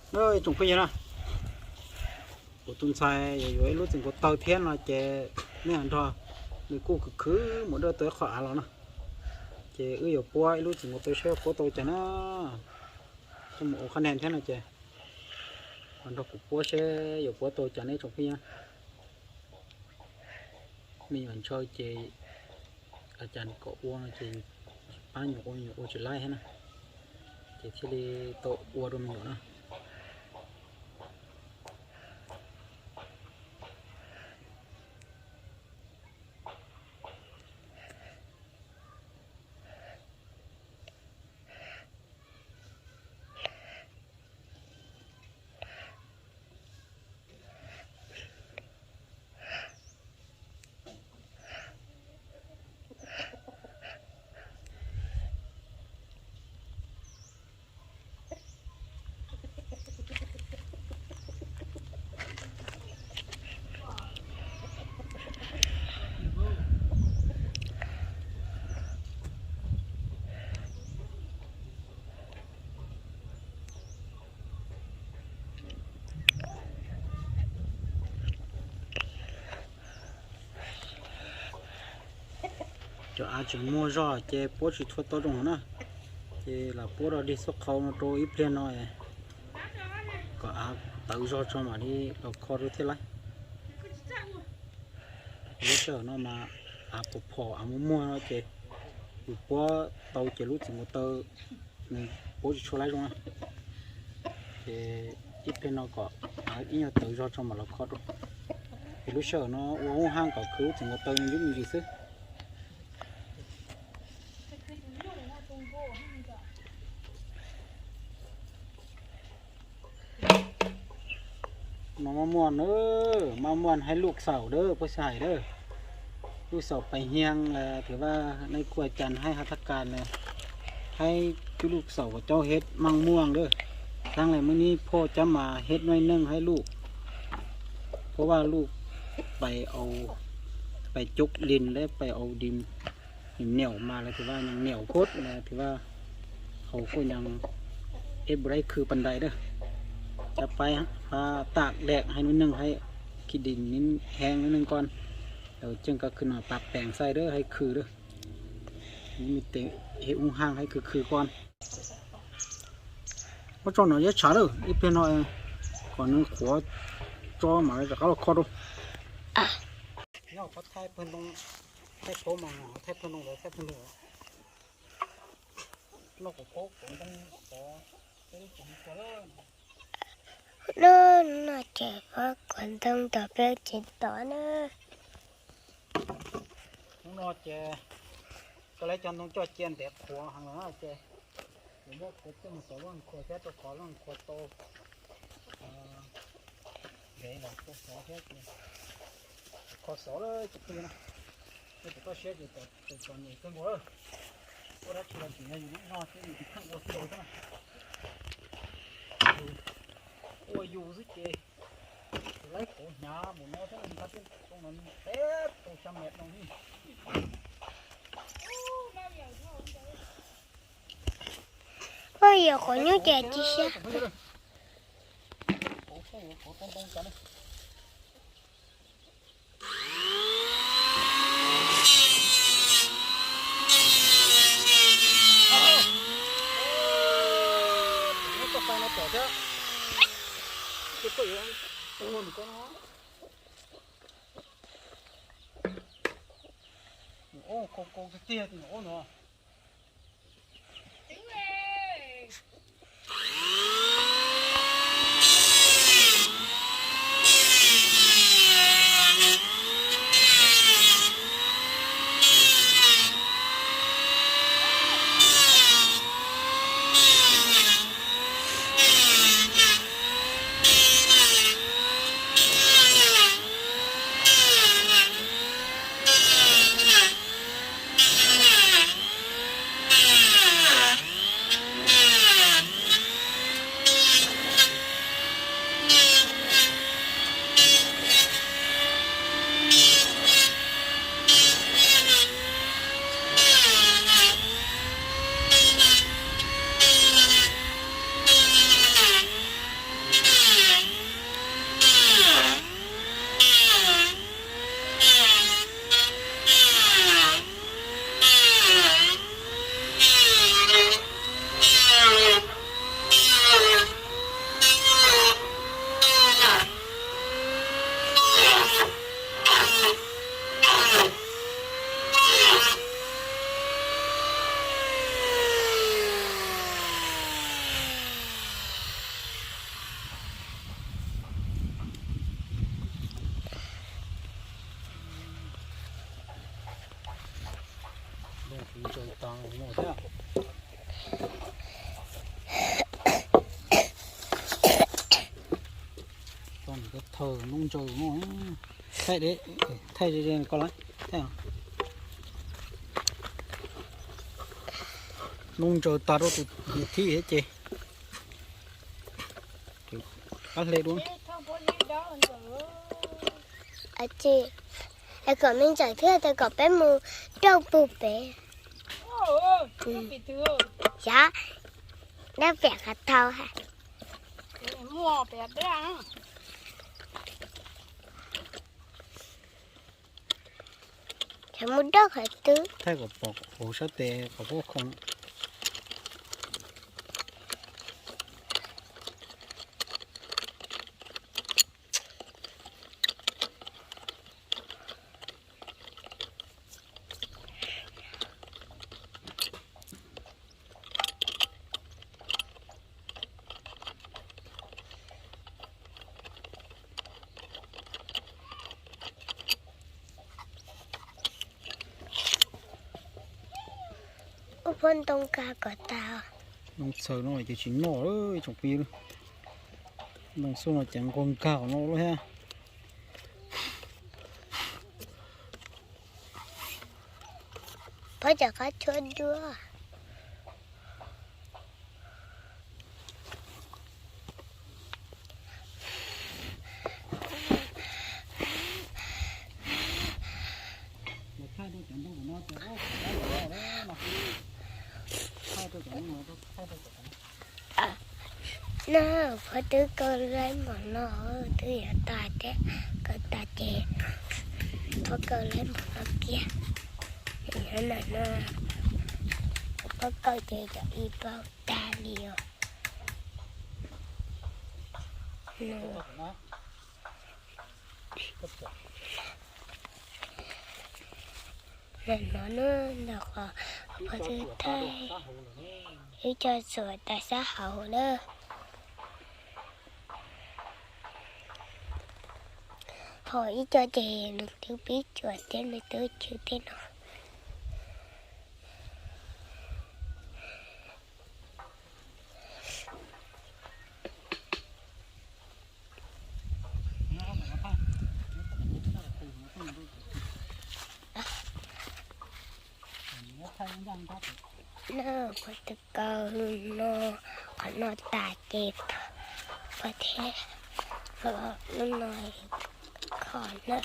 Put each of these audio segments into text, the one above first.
Ib tsoom phooj ywg na, kuv tus ntxhais yuav yuav ib lub txiv nkaus taw thiab no ces nej nrog nws kuj khwv khwv mus dawj tau ib qho av los na. Ces wb yuav puab ib lub txiv nkaus taw seb puab tau cas na. Kuj mus ua qhab nees thiab no ces nrog kuv puab seb yuav puab tau cas ne tsoom phooj ywg. Me nyuam ntshaw ces a cas kom ua no ces pab nyuam ua, nyuam ua tsis laib thiab na, ces thiaj li tau ua rau me nyuam na. Cov av tseem muag zog ces puab tsis tshua tau zoo na, ces lam puab rau dig xub qhau no rau ib pliag no kom av tawv zog tso mam li los kho rau thiab lauj. Lub sij hawm no mas av phom phom av muag muag no ces yus puab tau ces lub txiv nkaus taw nws puab tsis tshua laib zoo na. Ces ib pliag no kom av ib nyuag tawv zog tso mam los kho rau. Ces lub sij hawm no ua hub hab kom khwv lub txiv nkaus taw me ntsis me ntsis xwb. No maj muaj na, maj muaj haib luj xaum dawb puab xav hais dawb. Luj xaum pais hiang, thwv vaj nej kuj cas haib has thaj kas na, haib cub luj xaum kom cauj hab maj muaj dawb. Thaab le muaj nib phoj cab mas hab nuj neej haib luj, puab vaj luj pais au, pais cub dis le pais au dis, niam mas lawv thwv vaj niam phoj lawv thwv vaj, hauv kuj nyas eb npus laib khw pas ntais dawb. Cab paib pab tam dam haib nuj neej haib, khi dis heev nuj neej ko, lawv ceeb kab khw no pas peem xaij dawb haib khw dawb. Tes hab ub haaj haib khw khw ko. Muab tso no yog tshav lawm ib pliag no kom nws qhuav tso mam rov qab los kho rau. Nyob qhov thaij pawg ntoo, thaij pawg mas thaij pawg ntoo lawm thaij pawg ntoo lawm. Noj kuv paub kuv ntoo tod, peb lub tsev kua lawm. Lub no ces pab kuv ntoo tod peb tsev tod na. Hnub no ces koj lawv cov ntoo coj cia ntev qhuav heev lawm ces kuv muab kuv tej mus txov loj khuav thiab rau qhov loj khuav tau ntev los tau xov thiab ces kho xov lawm ces pw na. Tej tus koj siab ces tus txom nyem kawg nkaus lawm. Ua dab tsi los tseem yog yus lub no thiab yus tsis pheej ua tau thiab na. Ua yus xwb ces laib kauv hnyav npaum no thiab nqa tej tau no peb tau xya mev no li. Koj yog qhov nyuj ces tsis siab. Thawj noob ntsaws no, thaij de, thaij ze ze ko lawm, thaij. Noob ntsaws tag rau tus niam thib thiab ces qab hle dua. Es kom me ntxawm thiab tias kom peb mus rauj pug pem. Xyov, dab piam qhov thau ha. Thaij kom pom hauv sab tes qhov pob khoom. Ub, phab ntoo kag kom tas. Ntoo txhaws no ces tsis noj lawm tsoom phooj ywg. Ntoo xub no ces nquag nkag qhov no lawm thiab. Phob cov qab tshuab duab. No, phob twb kaw laib npaum no, twb yuav tas thiab, kaw tas ces phob kaw laib npaum no kiag. Nyob no, phob kaw ces cov ib paug tag li os. Ntawm no na, ntawm qhov phob twb thaij, ib co txuas tas sab hauv lawm. Ho ib co ces nws twb pib tsuas thiab nws twb chwv thiab no. Na, phob twb kaw no, qhov no tas ces phob thiab, lub no kho na.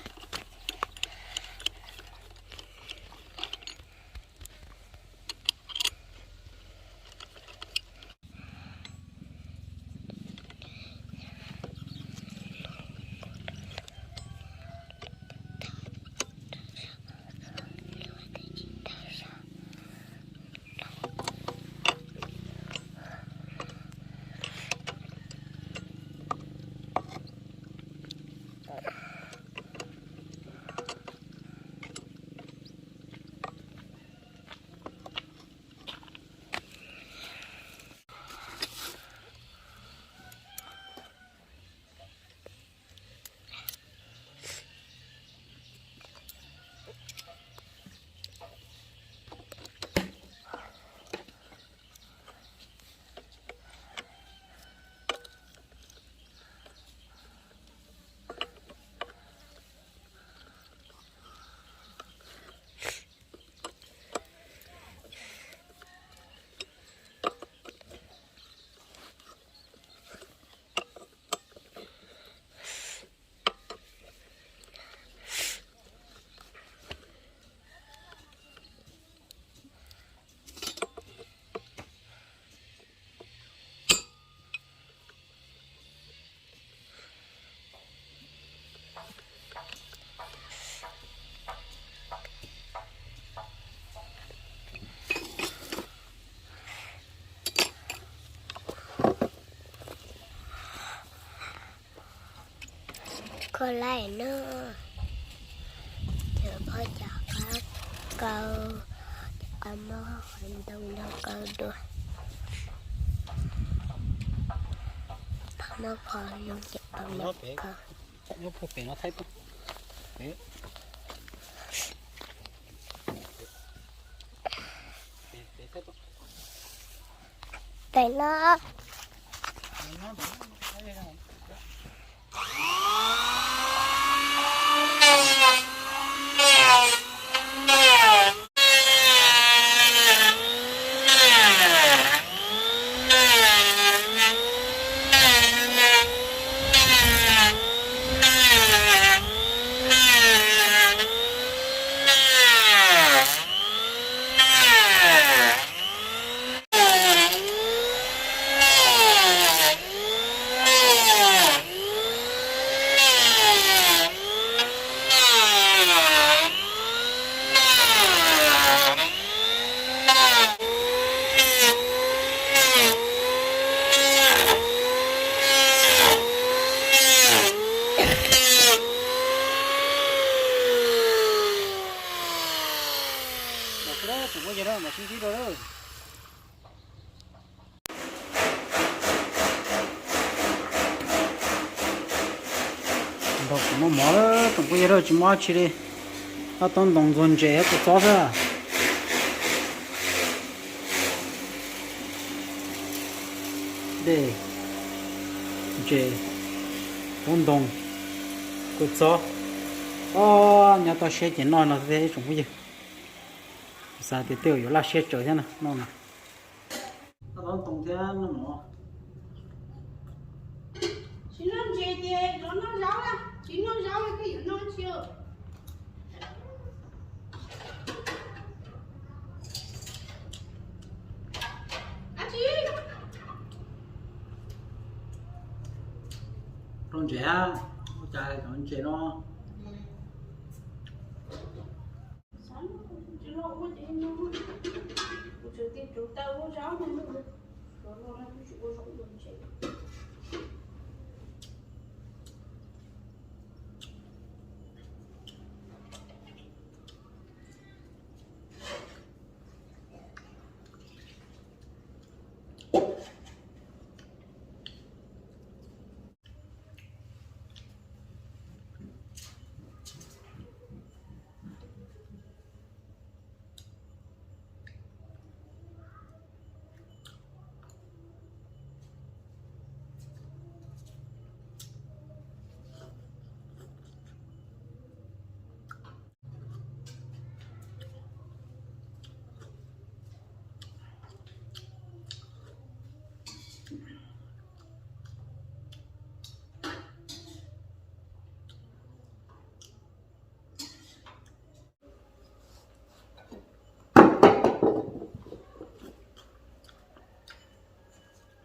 Kho laij no, ces phob cov qab kaw, cov qab mob qhov ntoo no kaw dua. Phob mob qhov zoo ces phob kaw. Pem no. Nrog kuv noj mov, tsoom phooj ywg, tsis muaj dab tsi li, ob tsob ntoo ntxuag ntses thiab kua txob xwb. Dej, ntses, tsob ntoo, kua txob. Os, nyob toj siab ces noj no thiab tsoom phooj ywg. Xav tias tej zaum yuav laj siab tsawv thiab no, noj no. Ob tsob ntoo thiab noj mov. Tsis noj ntses ces los noj zaub na, tsis noj zaub koj yuav noj tsi? Ab tsi, rau ntses, ua cas cov ntses no.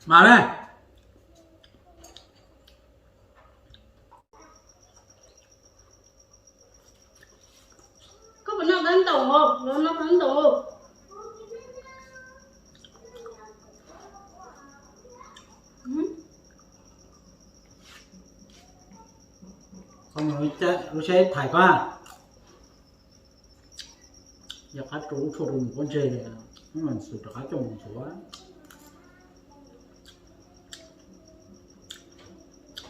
Mas ne, koj puas noj tau ntoo os? Los noj tau ntoo. Lub seb thaiv koj. Yog qab rau lub tshuaj rau mus pob ntseg, mas xus rov qab coj mus ntxuav.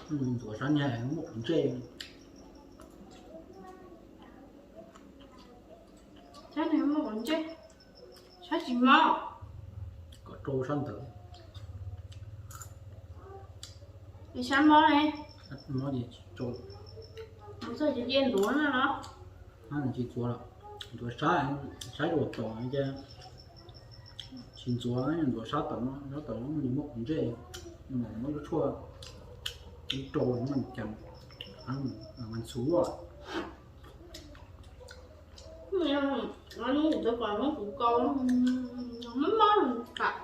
Mus ntxuav sab niag muaj quav ntsej. Sab niag muaj quav ntsej, sab tsis mob. Kom rau sab ntawd. Es sab mob ne? Mob ces tsis rau. Mus txog ces cia ntxuav na los? Tsis ntxuav lawm, ntxuav sab, sab yuav tom ces tsis ntxuav, ntxuav sab tom no, sab tom no nws muaj quav ntsej, muab lub tshuaj ib rau no cas mas ntxuav. Hnub kuv tau kom hnub kuv kau, mob mob tas.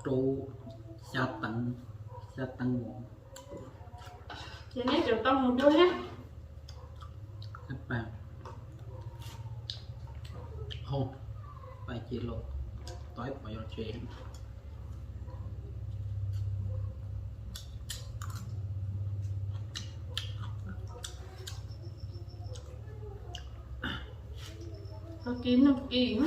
Rau xya teev, xya teev. Ces neb tseem tau mus dua thiab. Pais ces los tau ib puas yos tsev. Tag kis nag kis.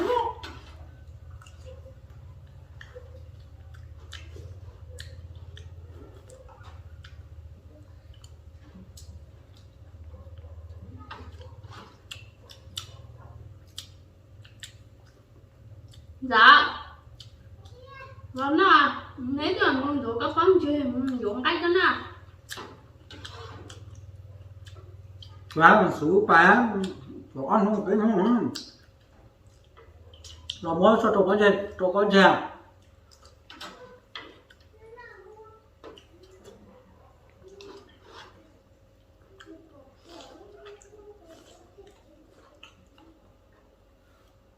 Ntxawm, los na, neb twb mus ntxuav koj pob ntseg, mus yuav nqaij koj na. Xub pais, ob hnub peb hnub, los muab tshuaj rau pob ntseg, rau pob ntseg.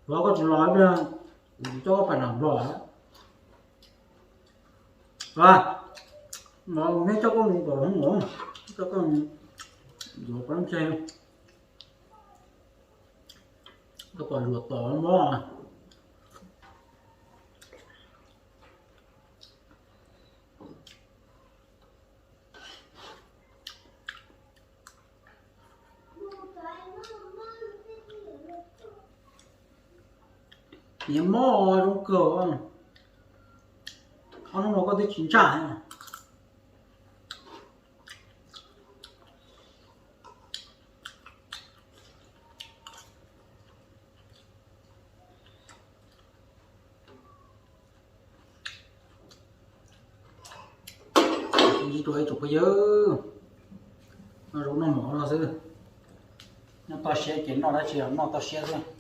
Los koj tsis los, kuv tsis coj koj pais nram Nplog. Los, neb coj koj mus kom hoob mos, coj koj mus yuav pob ntseg, koj pom zuav tos mob. Niam mob zoo kawg. Ob hnub no koj twb tsis ntsaj. Ib tug phooj ywg, noj zaub noj mov no xwb. Noj toj siab ces noj dab tsi los noj toj siab xwb.